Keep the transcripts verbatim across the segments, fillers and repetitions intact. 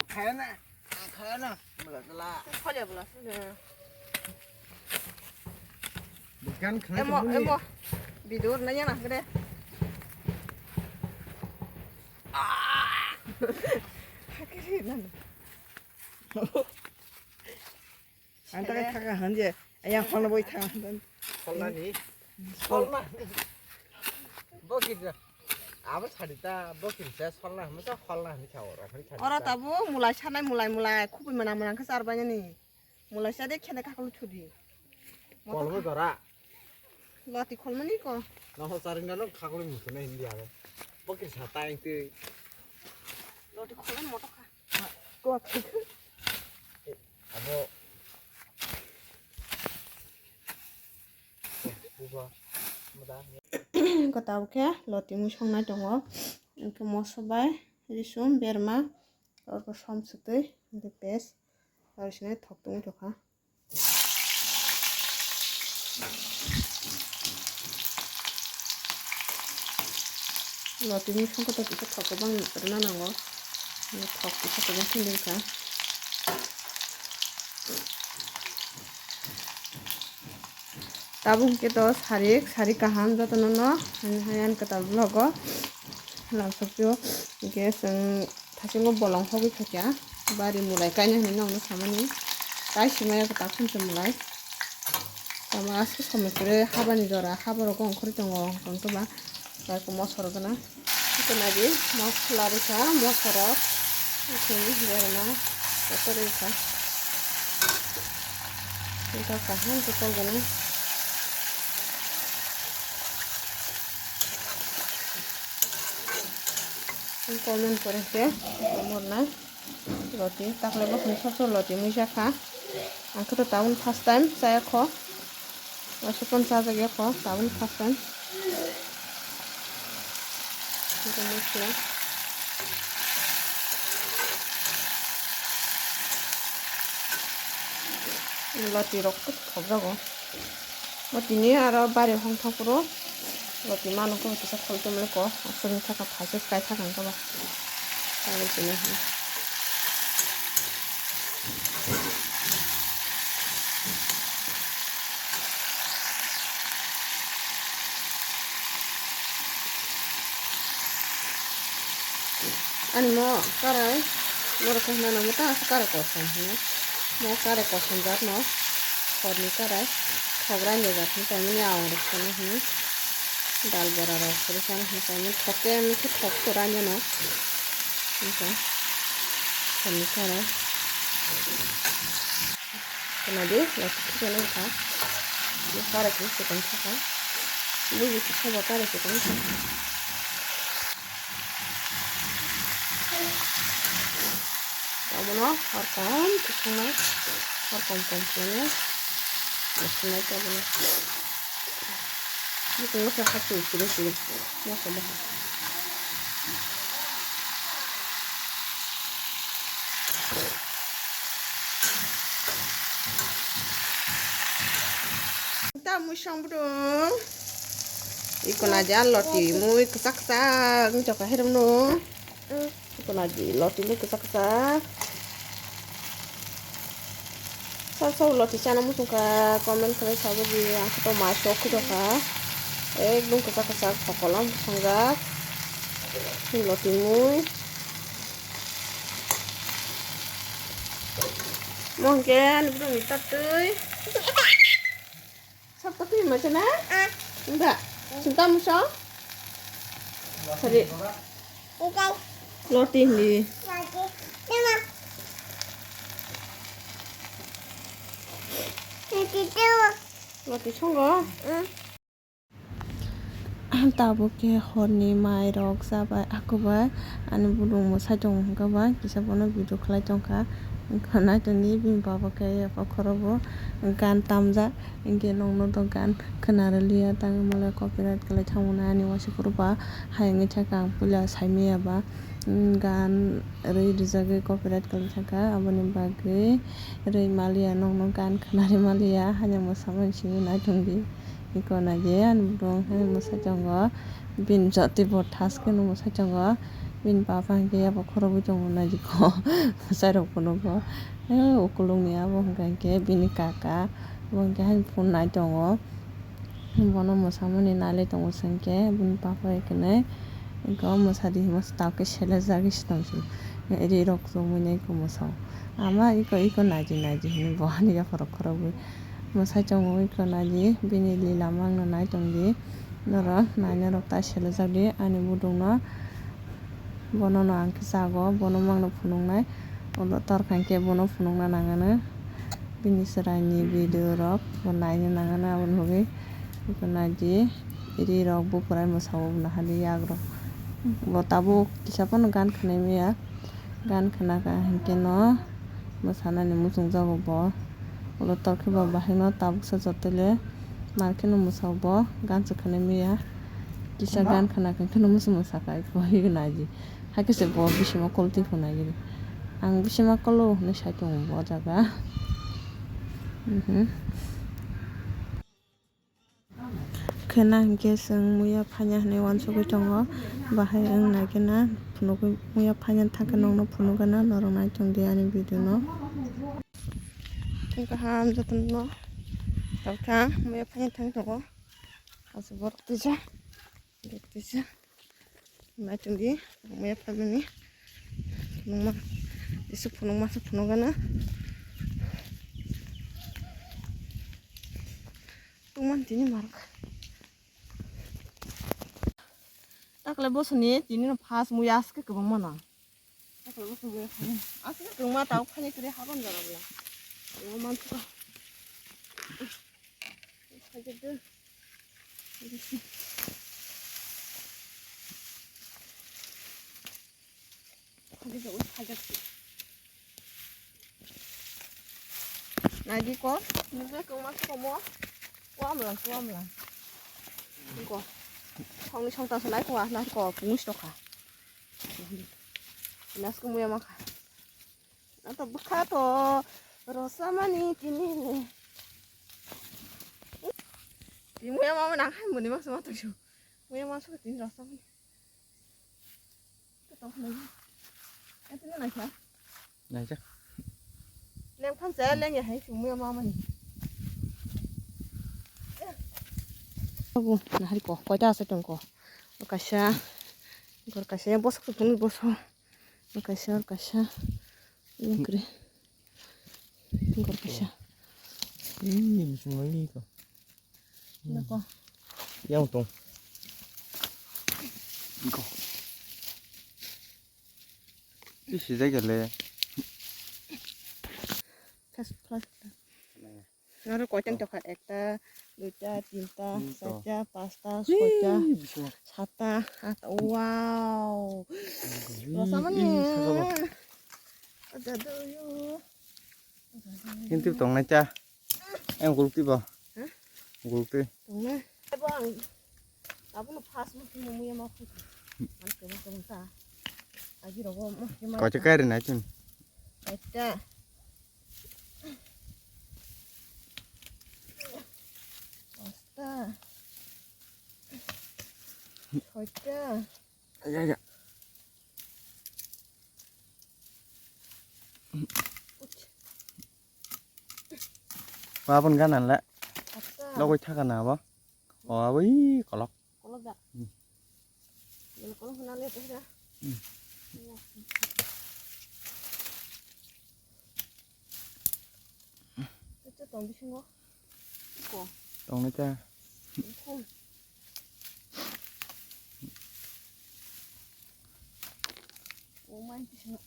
Khayana, khayana, bela bela. Khole bela sini. Bukan khayana. Emo, emo. Bidur nanya na gede. Ah. Hakiri nan. Ang takai thaka hanje, ayang phone boi thang. Solnani. Solna. Bokir. Abo sadi ta bokir sa solna, masa solna ni khawa ra, ni sadi. Ora ta. Tabu mulai sanai, mulai, mulai, khubui mana mana khe char bai nani. Mulai sa de khene kakulu thudi. Kolmo jora. Loti kholmani ko. Noho charing nalo khakulu musuna hindi abo. Bokir sa ta engti. Loti kholmani moto kha. Ko. Abo. Buba. Mada. Ko tabuk khe loti mui songnai tongo. Engkhe moso bai risum berma. Oro som sutwi, hwnkhe pes, oro sini thok tongwi tongkha. Lotini songkhe to kisa thok kwbang rwna nango, thok kisa kwbang sindi wngkha. Tabuk hwnkhe to sarik, sarik kaham jotono no, ani hai ani kwtal vlog o lamsokpio, hwnkhe chwng thasingo bolong hogwi phakya, bari mulai kaina hinwi nokno samani, tai simaya kwtal khamsa mulai, tamo aswk somoi kwrwi habani jora, haborok ongkhorwi tongo, tongthoba. Tei ko moso rok gana. Ito nadi mosla rikha, moso rok. Ito berma kotor rikha. Ito kaham kotor gana. Comment kore se, comment na. Loti, takle bo khani sor sor loti mui jakha. Ang khe to tabuk first time chaya kho. Waisa phano chajak ya kho, tabuk first time. Loti rok khe thok jago. O tini aro bari hong thok phuru. Loti mano khe kisa khol tongmani ko, aswk wngkha kha, phaikhe kai thaka wngkha ba. Tabuk tini. Ani mo karai, norok khe hwnna nang mo ta karai kosom hwnwi. Mo karai kosom jat no, horni karai, thogra ni jat hwnwi paimani awang rok sano hwnwi. Dal bora rok sori sano hwnwi paimani, thok khe ani khe thok kwrwi ani no. Wngkha horni karai. Khwnadi, lati khichano wngkha. Mo karai khe chikon thaka. Buji kisa bo karai chikon thaka. Abono hor kom khe swngnai, hor kom kom khe swngnai khe abono. Bwskango se hachwi siri siri moso bahan. Ta mui song bwdung. Iko naidi a loti mui kwchak kwchak wng tongkha heremno. Iko naidi loti mui kwchak kwchak. Sabo sabo loti chana muchungkha, comment khlai sabaidi, ang khe to mai sok khe tongkha. Ekdom kwchak kwchak kokolam bwsongjak. Loti mui. Mo hwnkhe ani bwrwngni tatwi. Sab tatwi maisa na? Wngkha. Sinta muso? Sari. Loti hindi. Loti songo. Tabuk khe horni mai rok chabai, akubai ani bwlwng mwsai tongo hwnkhe ba kisa bono video khlai tongkha. Wngkha naitongdi bini baba khe yapha khoro bo gan tamjak, hinkhe nokno to gan khwnarwliya, tangwi mole copyright khlai thangmani ani uaisa phuru ba hai wngwi thangkha, ang puila saimanya ba gan rwi rwjagwi copyright khlai thangkha, aboni bagwi rwi maliya, nokno gan khwnarwi maliya, haino mwsamani simi naitongdi. Iko naidi ani bwrwng hai mwsai tongo, bini jotoi bo thas kheno mwsai tongo, Bini papa hwnkhe yabo khorogwi tongo naidi ko. Bwsai rok phunukgo. Eh, ukulukni abo hwnkha hwnkhe bini kaka. Bo hwnkhe haino phone nai tongo. Bono mwsamani nailai tongo chwngkhe bini papa eknai. Eko mwsadi himo tabukhe selejagwi se tongsi. Ri rok chumui nai eko mwsao. Ama eko, eko naidi naidi hinwi bo hani yapharo khorogwi. Mwsai tongo eko naidi. Bini lila mangno nai tongdi. Norok naina rok ta selejakdi ani budukno. Bono no ang khe chago, bono mangno phunuknai. Ulo torkha hwnkhe bono phunukna nangano. Bini chwraini video rok bo naina nangano, aboni bagwi naidi. Ri rok bukurai mwsao bo nahadi yak rok. Bo tabuk kisa phano gan khwnai maya. Gan khwnakha hwnkhe no mwsanani muchungjago bo. Ulo torkhe bo bahai no tabuksa jotole. Mar kheno mwsao bo gan se khwnai maya. Kisa gan khwnakha hwnkhe no muchung mwsakha eko higna ji. Hakhe se bo bisima kol twi phunai gini. Ang bisima kolo hinwi sai tongo bo jaga. Mhm. Khena hinkhe chwng muya phanya hinwi uansugwi tongo. Bahai wng nai khena phunugwi muya phanya thangkhe nokno phunukgana norok nai tongdi ani video no. Tong kaham jotono no. Tokha muya phanya thang tongo. Asuk borok tisa. Tisa. Naitung di, muya phalmani. Phunukma, isuk phunukma se phunukgana. Tungman tini marok. Takle bosoni tini no phas muya aske kwbangma no. Takle bosoni muya phani. Aske kwbangma tau phani kre haban jara bla. Yo mantu. Phajak de. Naidi ko, nukjak kong mas komo. Kuamlang, kuamlang. Ko. Songni songta se nai ko, nai ko, pungus tokha. Nas ko muya makha. Ato bwkha to rosa mani tini. Tini muya mama nang hai muni mas ma to. Muya mas ko tini rosa mani. Naijak. Leng phan se leng ya hai sumui ma mani. Abu nahari ko koita ase tong ko. Kaisa gor kaisa ya bosok sukuni boso. Kaisa kaisa. Yang kre. Gor kaisa. Ih, bismillah ko. Nako. Yang tong. Iko. Isi jaga le. Fast, fast. Naro koitang tokha ekta, duita, tinta, iko, charta, pasta, ih, soita, bismillah, satta, atta. Wow. Ih, rosa mani. Ih, saka ba. Ada do yo. Hinti tong nai cha. Em gulti ba. Hah? Gulti. Tong nai. Abo ang. Abo no fast mo mo mo ya ma khu. Ang ke mo tong ta. Agi rogo mo ke ma. Ko cha kai re na chun. Acha. Pasta. Soita. Ya ya. Wabon ganan le. Atta. Logoi thaka na bo. O aboi kolok. Kolok da. Hmm. Ini kolok na le teh da. Hmm. Itu tong bisingo. Ko. Tong na cha. Ko. O mai bisingo.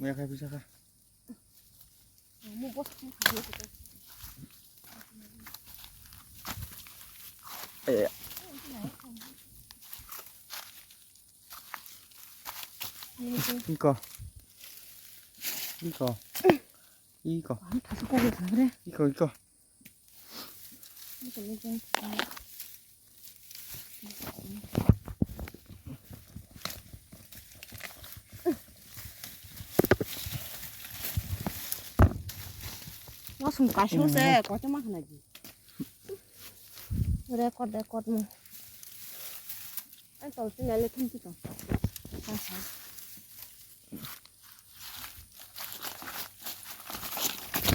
Muya khai bisa kha. Iko. Iko. Iko. Iko, iko. Wasung kaisung se, kote ma khna di. Record, record mo. Ai tol tin ale thum ti tong.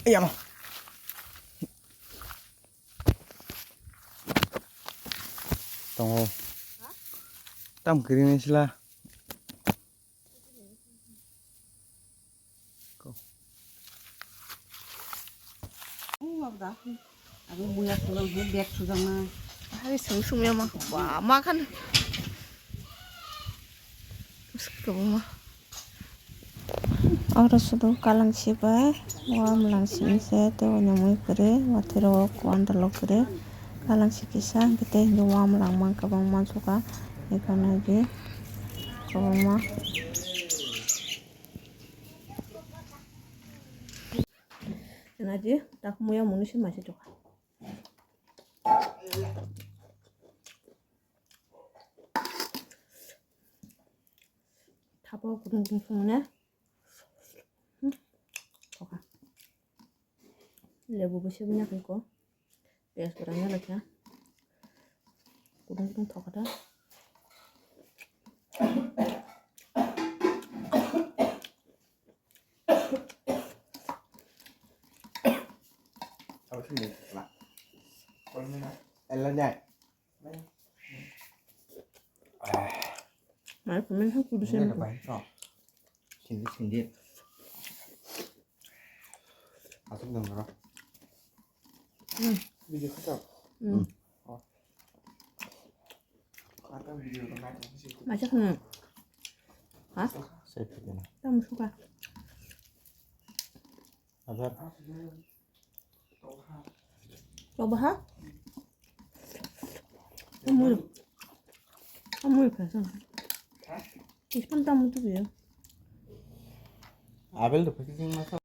Yama. Tongo. Tam kiring ni sila. Abo buya sujak, bag sujak na. Hari sung sung ya ma. Wah, makan. Oro sudu kalang sibai, wa mwlang simi se tei uaini mui kwrwi, wa thwirok kuwan dolo kwrwi, kalang si kisa, hwnkhe tei hwnkhe wa mwlang man kwbangma suka, ekhano je kwbangma. Naji tak muya munu se masi tukha. Thapa kudung kudung songmani. Hmm. Thokha. Lebu bo sebina khaiko. Piyaj bo rangya laikha. Kudung kudung thokha da. Ela nyai. Mai phaimani ha kudu se. Sindi, sindi. Asuk dong ro. Hmm. Video khato. Hmm. Macha khna. Ha? Sai phikena. Tam suka. Abar. Coba ha? Amul. Amul pha sa. Ispan tamu tu ya. Abel tu pha sing masa.